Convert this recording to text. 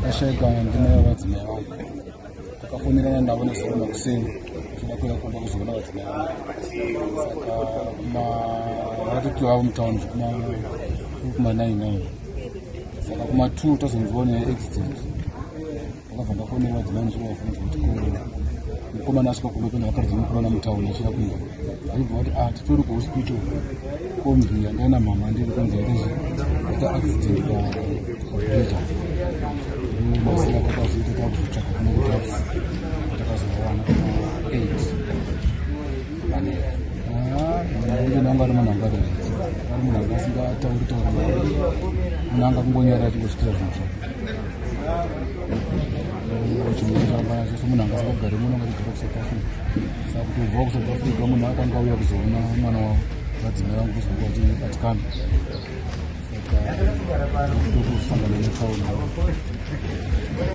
Vakashaika ndimai vavadzimai vangu. Takafonerana navo nezuro makuseni tichida kuuya kumba kuzoona vadzimai vangu. Saka vakatoti vavo mutaundi kuma 99. Saka kuma 2 tazonzwa neaccident. Ndakabva ndafonera vadzimai ndichivabvunza kuti ko mukomana asvika kumba pena vakaridza mukomana mutauni achida kuenda. Vaibva vati ah titori kuhospital kombi yanga ina mama ndiri kunzi yaita yaita accident pabridge apo. Ndomasira takazoita takuzotsvaka kuno kutaxi takazovawana kuma 8 manheru. Munhu anga ari munhu anga ari ari munhu anga asingatauri tauri munhu anga kungonyara achingozviitira zvinhu zvake. Munhu anga asingagari muno anga achigara kuSouth Africa saka kuti ubva kuSouth Africa munhu akanga auya kuzoona mwana wavo vadzimai vangu kuzonga vachibatikana saka tokusangana netsaona.